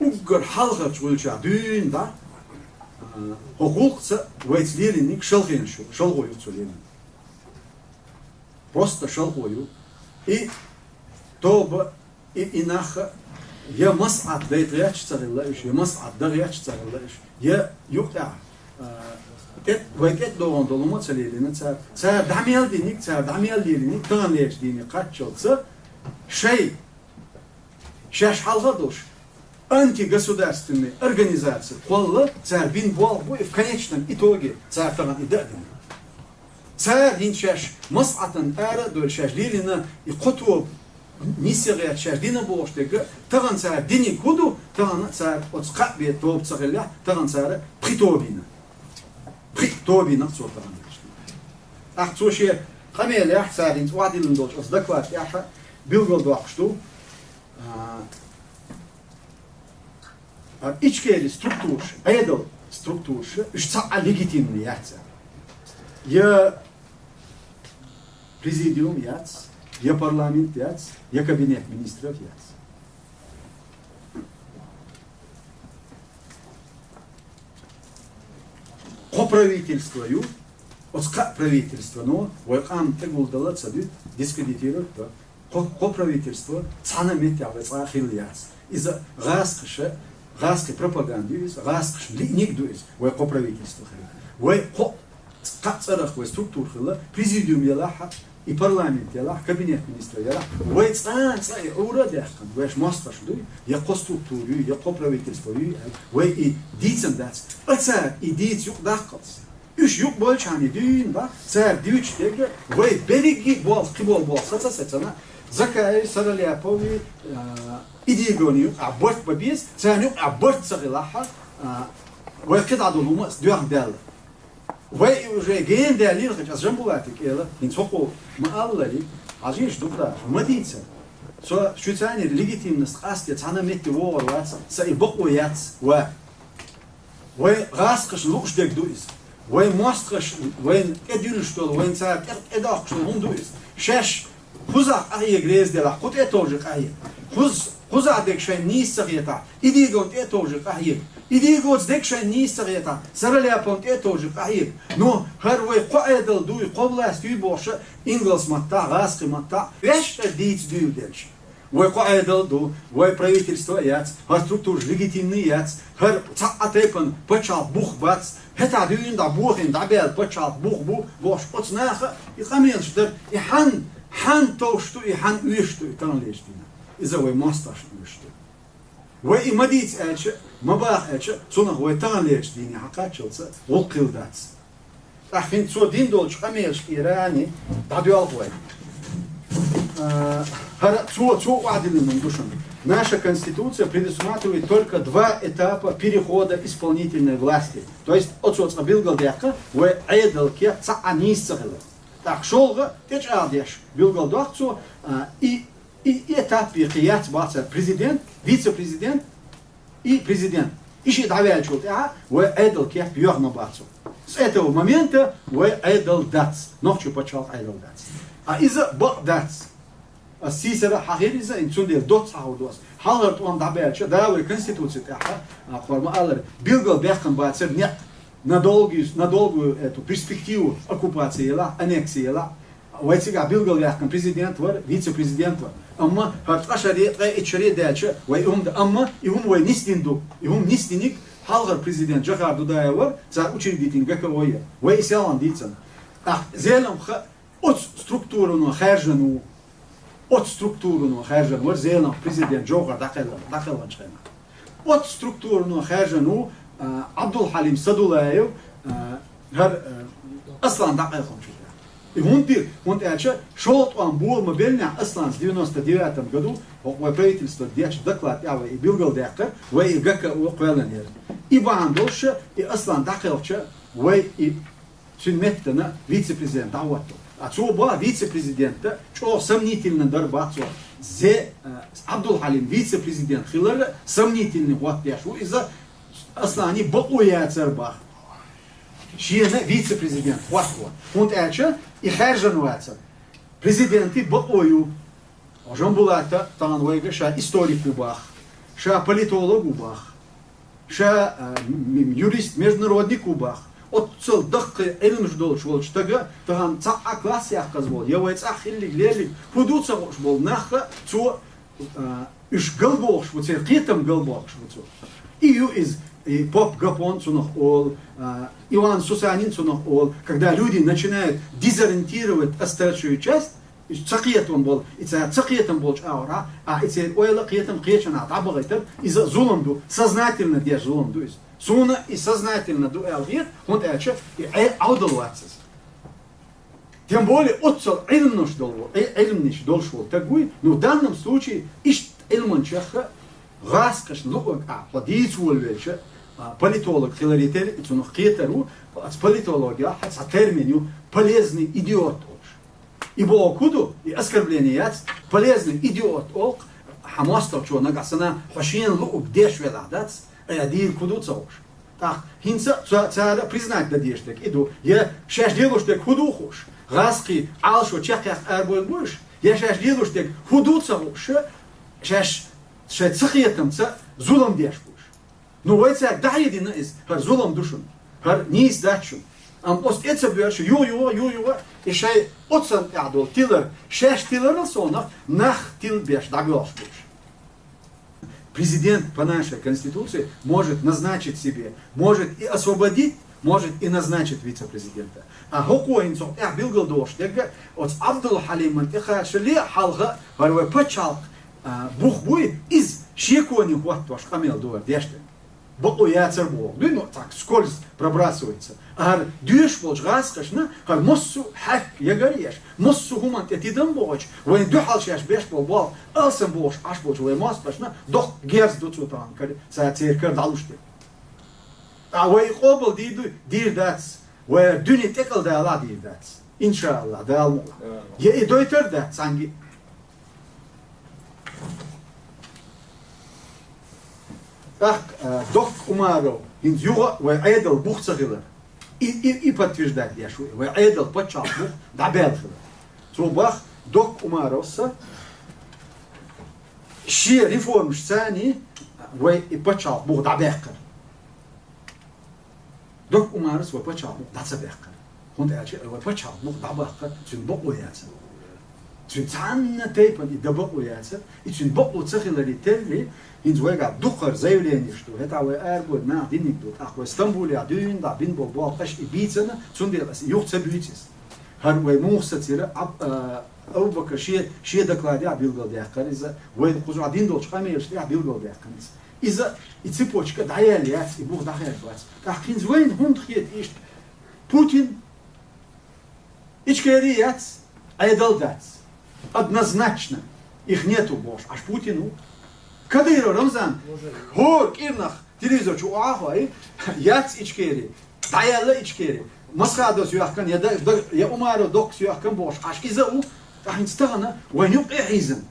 уггар хьалхарчу гӀулчохь дуьйна дӀа, а, хӀокху гӀуллакхца вайца лелийниг шалхенаш ю, шалхо ю цо лелийна. Просто шалхо ю. И тоба, и, и нах а, я масӀат дайта гӀерташ ца хилла уьш, я масӀат дан гӀерташ ца хилла уьш, я юкъехь, а, тӀе-, вай тӀе а догӀун долу хӀума а ца лелийна цара. Цара дӀа мел диниг, цара дӀа мел лелийниг таханлерчу дийне кхаччалца шайн Шаьш хьалха а долуш, антигосударственный организация кхолла цара бина болх бу, и в конечном итоге цара тахана и дан а дина. Цара хӀинца шаьш масхьатан ара а дойла, шаьш лелийна и кхо тоба нийсагӀерта шаьш дина бохуш дерг а, тахана цара диниг хӀун ду, тахана цара оцу кхаа бен тоба ца хиллехь, тахана цара пхи тоба йина. Пхи тоба йина цо тахана. ТӀаккха цо шен къамелехь, цара хӀинца охьадиллина долчу оцу доклад тӀехь билгалдоккхуш ду, а, а, Ичкери структураш, Ӏедал структураш, уьш цхьа а легитимный яц. Я президиум яц, я парламент яц, я кабинет министров яц. Кхо правительство ю, оцу кхаа правительствано вай къам тӀегулдала ца дуьту, дискредитировать до. Кхо, кхо правительство цхьана меттехь вай цкъа а хилла яц. Иза гӀазкхаша, гӀазкхи пропаганда ю иза, гӀазкхашна лиъниг а ду иза, вай кхо правительство хилла. Вай кхо, кхаа цӀарах вай структура хилла, президиум елахь а, и парламент елахь, кабинет министров елахь, вай цкъа а цкъа и Ӏура а даьккхина, вайша мостагӀаш дуй, я кхо структура юй, я кхо правительство юй, вай и дийцина дац. Ацара и дийца юкъадаккхалц. Уьш юкъа болчхьана дуьйна бах, цара дуьйцуш дерг а, вай берриге а болх, кхиболу болх саца а сацана, Закаев, Сараляпов, а, Идигони юкъа а барт бан беза, царна юкъа а барт ца хилахь, а, вай кхидӀа долу хӀума а доьхна даьлла. Вай и уже гена даьллера хьаьжа, ас Жамбулатига элира, хӀинца хӀокхо ма-аллара, хьажийша дукха, ма дийца. Со шуьца легитимность къасте цхьана метте вогӀур вац, сан и бакъо яц, ва. Вай гӀазкхашна лууш дерг ду иза. Вай мостагӀаш, вайна тӀедуьллуш долу, вайна цара тӀе-, тӀедоккхуш долу хӀума ду иза. Шаьш кхузахь къахьега реза делахь, кху тӀе а товжий къахьега. Кхуз-, кхузахь дерг шайна нийса ца хетахь, Идиговна тӀе а товжий къахьега. Идиговца дерг шайна нийса ца хетахь, Сараляповна тӀе а товжий къахьега. Но хӀара вай кхо Ӏедал дуй, кхо власть юй бохуш а, ингалс маттахь, гӀазкхи маттахь, ваьшша дийца дуьйладелча. Вай кхо Ӏедал ду, вай правительство а яц, хӀара структураш легитимный яц, хӀара цхьа а тайпана пачхьалкх бух бац, хӀетахь дуьйна дӀа бохийна дӀабаьлла пачхьалкх бух бу, бохуш оцу наха а и къамелаш дара, и хьан, хьан товш ду, и хьан оьшуш ду, и таханлерчу дийнахь. Иза вай мостагӀашна оьшуш ду. Вай и ма дийца аьлча, ма баха аьлча, цунах вай таханлерчу дийне хьакхаччалца гӀуллакх хилла дац. ТӀаккха хӀинца цо дина долчу къамелаш тӀера а дӀадоьлху вай. А, хӀара цо, цо охьадиллина ду шуна. Наша Конституция предусматривает только два этапа перехода исполнительной власти. То есть, оцо цкъа билгалдаьккха, вай Ӏедал кеп цхьа а нийса ца хилар. ТӀаккха шолгӀа тӀечӀагӀдеш билгалдоккху цо, а, и И этап бехке яц бацара президент, вице-президент и президент. И шиъ дӀаваьллачул тӀаьхьа вай Ӏедал кеп йоьхна бацо. С этого момента вай Ӏедал дац, нохчий пачхьалкх Ӏедал дац. А иза бакъ дац. Ас сийсара хьахир иза, ин цундела доцца хьахур ду ас. Хьалхара тӀом дӀабаьлча, Дала вай Конституци тӀехьа, а, кхор ма аллара, билгал баьккхина бацар некъ на долгую, на долгую эту перспективу оккупации елахь, аннексии елахь. Вай цигахь билгал яьккхина президент вара, вице-президент вара. Амма хӀара ткъа шаре, ткъе итт шаре даьлча, вай и хӀума да, амма и хӀума вай нисдина ду. И хӀума нисдиниг хьалхара президент Джохар Дудаев вара, цара учредительный ГКО яр. Вай и селхан дийцина. ТӀаккха Зеламха оцу структурано хаьржина ву. Оцу структурано хаьржина вара Зеламха президент Джохар дӀакхелхина, дӀакхелхинчу хенахь. Оцу структурано хаьржина ву, а, Абдулхьалим Садулаев, а, хӀара, а, Аслан дӀакхелхинчу хенахь. И хӀунда дира? ХӀунда аьлча шолгӀа тӀом бола ма беллинехь Асланца девяносто девятом году, хӀокху вай правительство дечу доклад тӀехь вай и билгалдаьккхира, вай и ГКО кхоьллинера. И бахьана долуш, и Аслан дӀакхелхича, вай и цуьнан меттана вице-президент дӀахӀоттало. А цо боху вице-президента чӀогӀа сомнительно дара боху цо. Зе, а, Абдулхьалим вице-президент хилар сомнительный хӀоттадеш ву иза, Аслане бакъо яцара боху шена вице-президент хӀоттало. ХӀунда аьлча и хаьржина вацара. Президенте бакъо ю. Жамбулата тахана вайга ша историк ву боху, ша политолог ву боху, ша, а, м-, юрист, международник ву боху. Оццул даккхий Ӏилмаш долуш волчу стага тахана цхьа а класс яккхаза волу, я вай цӀахь хиллиг-леллиг, хӀун ду ца хууш болу нах а цо, а, уьш галбохуш ву, церан кхетам галбохуш ву цо. И ю иза, и Поп Гапон цунах олу, а, Иван Сусанин цунах олу, когда люди начинают дезориентировать остальную часть, и ца кхетам болу, и цара ца кхетам болчу агӀор, а, и церан ойла а, кхетам а кхечанхьа дӀабахийтар, иза зулам ду, сознательно деш зулам ду иза. Суна и сознательно ду аьлла хета, хӀунда аьлча и Ӏе-, Ӏовдал вац иза. Тем более оццул Ӏилманаш долу, Ӏи-, Ӏилманаш долуш волу стаг вуй, ну, в данном случае иштта Ӏилманчех а гӀазкхашна луъург а, хьо дийца волавелча, а, политолог хиларе терра, и цунах кхетар ву, оцу политологехь цхьа термин ю, полезный идиот олуш. И бохург хӀун ду, и оскорбление яц, полезный идиот олу, хьан мостагӀчо нагахь санна хьо шена луъург деш велахь дац, айхьа дийриг хӀун ду ца хууш. ТӀаккха хӀинца ца-, цара признать дан дезаш дерг и ду, я шаьш лелош дерг хӀун ду хууш, гӀазкхий Ӏалашо чекхъяккха арабевлла бу уьш, я шаьш лелош дерг хӀун ду ца хууш, шаьш шайн цахетамца зулам деш бу уьш. Ну, вай цаьрга дӀахьедина иза, хӀара зулам ду шуна, хӀара нийса дац шуна. Амма оцу тӀе ца боьрша, юха-юха, юха-юха, и шайн оццул тӀехь долу тилар, шаьш тиларал совнах, нах тилбеш дӀабоьлхуш бу уьш. Президент по нашей Конституции может назначить себе, может и освободить, может и назначить вице-президента. А хӀокхо хӀинца хӀокху тӀехь билгалдохуш дерг а, оцу Абдул-Хьалиман тӀекхачале а хьалха, хӀара вай пачхьалкх, а, бух буй, иза шеконе хӀоттош къамел ду хӀара деш дерг. Бакъо яцар боху. Дуй, ну, так, скользь пробрасывается. ХӀара доьшуш болчу гӀазкхашна, хӀара массо а хьаьрк ягар а еш, массо а хӀуманна тӀе тидам а бохуьйтуш, вайн дуьхьал шаьш беш болу болх алсам бохуш Ӏаш болчу вайн мостагӀашна доккха герз ду цо тахана кара, ца-, церан кара дӀалуш дерг. Ткъа вай къобал дийр ду, дийр дац, вай дуьне тӀекӀалдалахь дийр дац. Иншааллахь, Дала мукъ лахь. Я и дойтар а дац цхьаьнгге а. ТӀаккха, а, Докка Умаров, хӀинца юха а вай Ӏедал бух ца хилар. И, и, и подтверждать деш ву, вай Ӏедал пачхьалкх бух дӀабаьлла хилар. Цо бах, Докка Умаровс шен реформашца вай и пачхьалкх бух дӀабаьккхар. Докка Умаровс вай пачхьалкх бух дӀа ца баьккхар. ХӀунда аьлча вай пачхьалкх бух дӀабаккха цуьнан бакъо яцара. Цуьнан цхьанна тайпана и дан бакъо яцара, и цуьнан бакъо ца хиларе терра, хӀинца вайгахь дукхахара заявленеш ду, хӀетахь вай арабевлла нах диниг ду, тӀаккха вай Стамбулехь дуьйна дӀа бина болу болх аша и бийцина, цундела аса и юха ца буьйцу иза. ХӀара вай муха сацира, Аб-, а, Абу-Бакар шен, шен докладехь билгалдаьккхира иза, вай кхузахь дина долчу къамелаш тӀехь билгалдаьккхина иза. Иза, и цепочка дӀаяьлла яц, и бух дӀахаьржа бац. ТӀаккха хӀинца вайна хӀунда хета иштта? Путин, Ичкери яц, Ӏедал дац. Однозначно. Их нету бохуш, аш Путин ву. Кадыров Рамзан, хӀора кӀирнах телевизор чу охьахой, яц Ичкери, дӀаяьлла Ичкери. Масхадовс йоьхкан, я, да, да, я Умаров Доккас йоьхкан бохуш, аш иза ву, ахьа хӀинца тахана вайн юккъе хьийзина.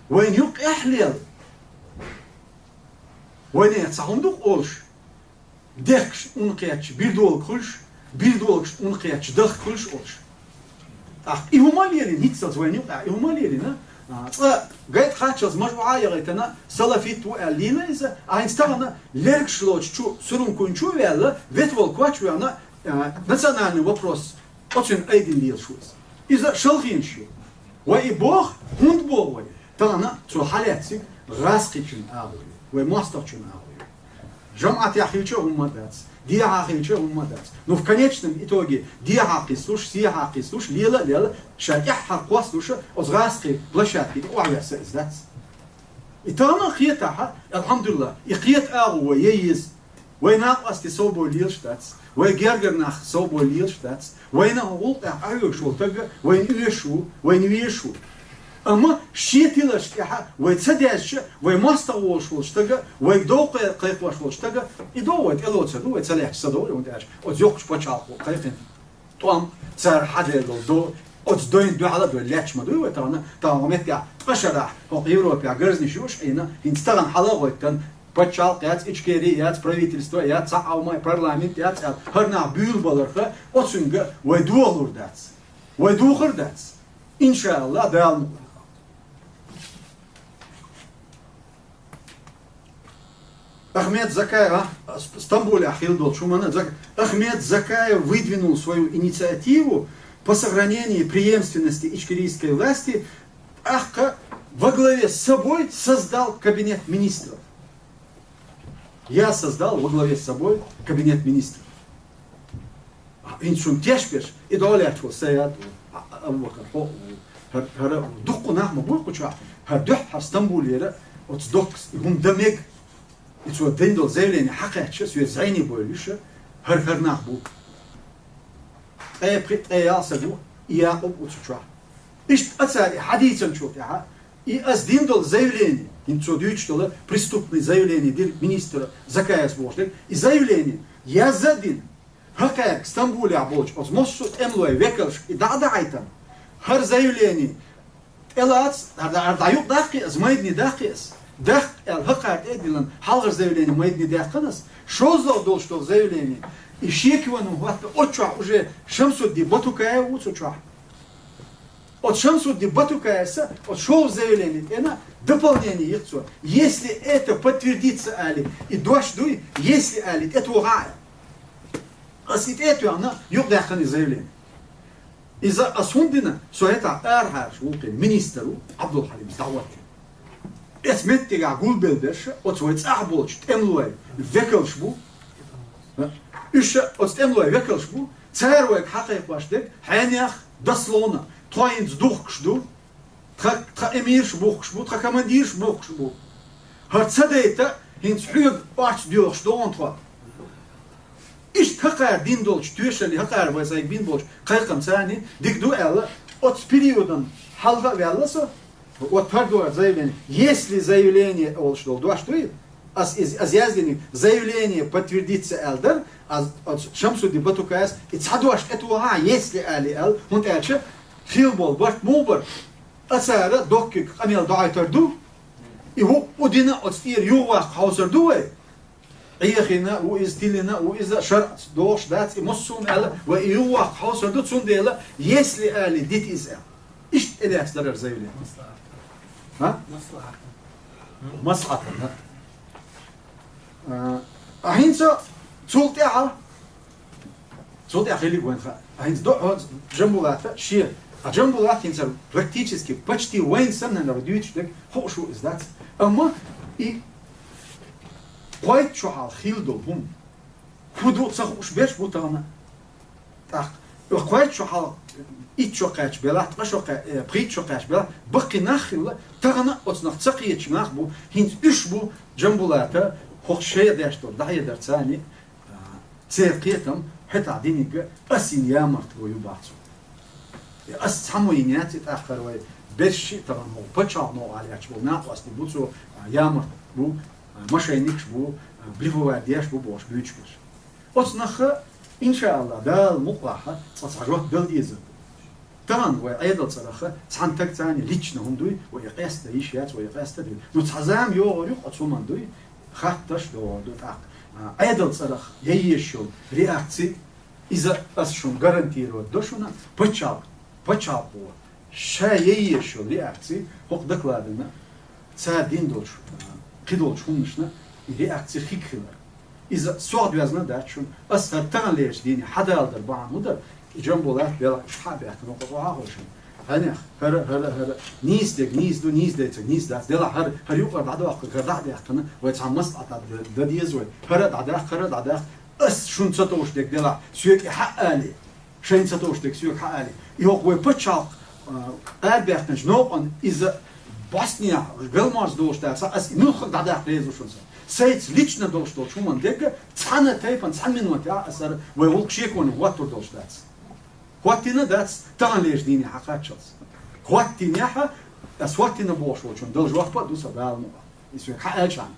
Вайн юккъехь лела. Вайнех цхьа хӀума ду-кх олуш. Дехкаш ункъетташ бирдолг хуьлуш, бирдолгаш ункъетташ дахка хуьлуш олуш. ТӀаккха и хӀума лелийна, хӀинццалц вайна юкъахь и хӀума лелийна, а, цкъа гайта кхаччалц мажбуӀа а яхийтина, салафит ву аьлла лийна иза, а хӀинца тахана лергаш лоцучу сурмкуйн чу а ваьлла, ветволу коч а ваьлла, а, национальный вопрос оцуьнан айдина лелаш ву иза. Иза шалхийнаш ю. Вай и боху, хӀунда боху вай? Тахана цо хьалаьцниг гӀазкхичун агӀо ю, вай мостагӀчун агӀо ю. ЖамаӀатехь хилча а хӀумма а дац, дехьа хилча а хӀумма а дац. Ну, в конечном итоге, дехьа кхийсуш, сехьа кхийсуш, лела а лела, ша тӀаьххьара кхоссалуш, оцу гӀазкхийн площадке тӀе охьавесса иза дац. И тахана а кхетахь, алхьамдулиллахӀ, и кхета агӀо вай ян еза. Вай накъостий совбовла лелаш дац, вай гергара нах совбовла лелаш дац, вайна гӀуллакх тӀехь Ӏахьоьгуш волу стаг вайна оьшуш ву, вайна везаш ву. Амма шен тиларш тӀехь вай ца дезча, вай мостагӀа волуш волчу стага, вайга дов кхайкхош волчу стага, и дов вай тӀелоцур ду, вай ца лаьцча ца дов, хӀунда аьлча оцу йоккхачу пачхьалкхо кхайкхина тӀом, цара хьаделла долу дов, оцу дойн дуьхьал а дой лаьтташ ма дуй вай тахана, тахана меттехь ткъа шарахь хӀокху Европехь гарзнаш юуш Ӏийна, хӀинца тахана хьала а гӀоьттина, пачхьалкх яц, Ичкери яц, правительство яц, цхьа а хӀума парламент яц аьлла, хӀара нах буьйлабаларх, оцуьнга вай дохалур дац. Вай духар дац. ИншаАллахӀ, Дала мукъ лахь. Ахмед Закаев, а, С-, Стамбулехь хилла долчу хӀуманна Зак-, Ахмед Закаев выдвинул свою инициативу по сохранению преемственности ичкерийской власти, тӀаккха во главе с собой создал кабинет министров. Я создал во главе с собой кабинет министров. А, хӀинца шуна тешбеш, и дӀо лаьтташ волу Саят ву, а, а, Абу-Бакар хьо а ву, хӀара, хӀара а ву. Дуккха нах ма бу кху чохь, хӀара дуьххьара Стамбулера оцу доккхас и хӀума дан мега. И цо дина долу заявление хьакхаьчча, соьца зӀене бовлуш, хӀара, хӀара нах бу. Ткъе пхи, ткъе ялх стаг ву, и Якъуб ву цу чохь. Иштта а цара и хьадийцинчул тӀаьхьа, и ас дина долу заявление, хӀинца цо дуьйцуш долу преступный заявление дира министр Закаевс бохуш дерг, и заявление язъа а дина, хӀокхаьрга Стамбулехь болчу оцу массо а тӀемалойн векалшка и дӀа а дахьийтина, хӀара заявление тӀелаца, хӀара, хӀара дӀа юкъа даккхий ас, майдане даккхий ас, даккха аьлла, хӀокхара тӀе а диллина, хьалхара заявление майдане даьккхина ас, шозлагӀа долуш долу заявление, и шеконан хӀотта оцу чохь уже Шамсудди Батукаев ву цу чохь. Оцу Шамсудди Батукаевса оцу шолгӀа заявление тӀена дополнение йира цо. Если это подтвердится али, и дош дуй, если али, тӀетоха а. Ас и тӀе а тоьхна, юкъадаьккхина и заявление. Иза ас хӀунда дина, со хӀетахь арахьарчу гӀуллакхийн министр ву, Абдулхьалимс дӀахӀоттийна. Эцу меттигахь гулбелла берш, оцу вай цӀахь болчу тӀемалойн векалш бу. Уьш оцу тӀемалойн векалш бу, цара вайга хьакхайкхош дерг, хьенех, дословно, тхо хӀинца духкуш ду, тхан, тхан эмирш бухкуш бу, тхан командирш бухкуш бу. ХӀара ца дайта, хӀинца хьоьга орца доьлхуш догӀу тхо. Иштта хӀокхара дина долчу тоьшалле, хӀокхара вай сайга бина болчу кхайкхамца дика ду аьлла, оцу периодана хьалха а ваьлла со, вот хӀара ду хӀара заявление. Если заявление олуш долу дош дуй, ас из, ас яздиниг, заявление подтвердится аьлла дара, ас, ас Шамсудди Батукаевс, и цхьа дош тӀетоха, если али аьлла, хӀунда аьлча, хила болу барт муха бара, а цара доккхиг къамел доӀуьйтур ду, и хӀуъу дина оцу тӀера юхаваккха хьовсур ду вай. Ӏехийна а ву иза, тилина а ву иза, шаръаца догӀуш дац, и массо а аьлла, вай и юхаваккха хьовсур ду, цундела, если али дита иза аьлла. Иштта тӀелаьцна дара хӀара заявление. А? Маслахьатана. А, а хӀинца цул тӀаьхьа Цул тӀаьхьа хиллиг вайн хаьа. ХӀинца до, хьо, Джамбулата шен. А Джамбулат хӀинца практически почти вайн санна нара дуьйцуш дерг хууш ву иза дац. Амма и кхойтта шо хьалха хилла долу хӀума. ХӀун ду ца хууш берш бу тахана. ТӀаккха. Кхойтта шо хьалха итт шо кхаьчча белахь, ткъа шо кхаь-, э, пхийтта шо кхаьчча белахь, баккхий нах хилла, тахана оцунах ца кхеташ нах бу. ХӀинца уьш бу Джамбулата, хӀокху шен деш долу дӀахьедар царний, А, церан кхетам хӀетахь диниг ас йина ямартло ю боху цо. И ас цхьаммо йина яц и тӀаккха вай берш шиъ тахана хӀокху пачхьалкхан новкъахь лаьтташ болу накъостий бу цо, а, ямарт бу, а, мошенникаш бу, а, блефовать деш бу бохуш буьйцуш берш. Оцу нахха, иншааллахӀ, Дала мукъалахь, цкъа цхьа жоп дала дезар ду. Тахана вай Ӏедал цӀарах цхьана стаг царна лично хӀума дуй, вай и къаьста йиш яц, вай и къаьста дуй. Ну, цхьа зама йогӀур ю, оцу хӀуманна дуй, хаттарш догӀур ду тӀаккха. А, Ӏедал цӀарах ян езаш йолу реакци, иза ас шуна гарантировать до шуна, пачхьалкх Паччахьалкхо ша яь езаш йола реакци хӀокху докладана, цара дина долчу, а, кхин долчу хӀуманашна и реакци хига хилар. Иза сох доьзна дац шуна. Ас хӀара таханлерчу дийне хьадаладар бахьана хӀун дара? И Джамбулат, делахь, уьш хьа а баьхкина, хӀокху хьахоьшу. ХӀанех, хӀара, хӀара, хӀара, нийса дерг нийса ду, нийса дерг ца нийса дац. Делахь, хӀара, хӀара юкъара дӀадоккху, хӀара дӀа а даьккхина, вай цхьа маслаӀат дан деза вай. ХӀара а дӀадаккха, хӀара а дӀадаккха. Ас шуна ца товш дерг делахь, соьга и хьа а алий. Шайна ца товш дерг соьга хьа а алий. И хӀокху вай пачхьалкх, а, арабаьккхинчу новкъана иза бӀостанехьа, галморза долуш дацахь, ас и муьлхха а дӀадаккха реза ву шуна сан. Сайца лично долуш долчу хӀуманна дерг цхьана тайпана, цхьана минотехь аса хӀара вай гӀуллакх шеконе хӀоттур долуш дац. ХӀоттийна дац, таханлерчу дийне хьакхаччалц. ХӀоттийнехь а, ас хӀоттийна бохуш волчунна дала жоп а ду сан, Дала мукъ лахь. И соьга хьа аьлча хьуна.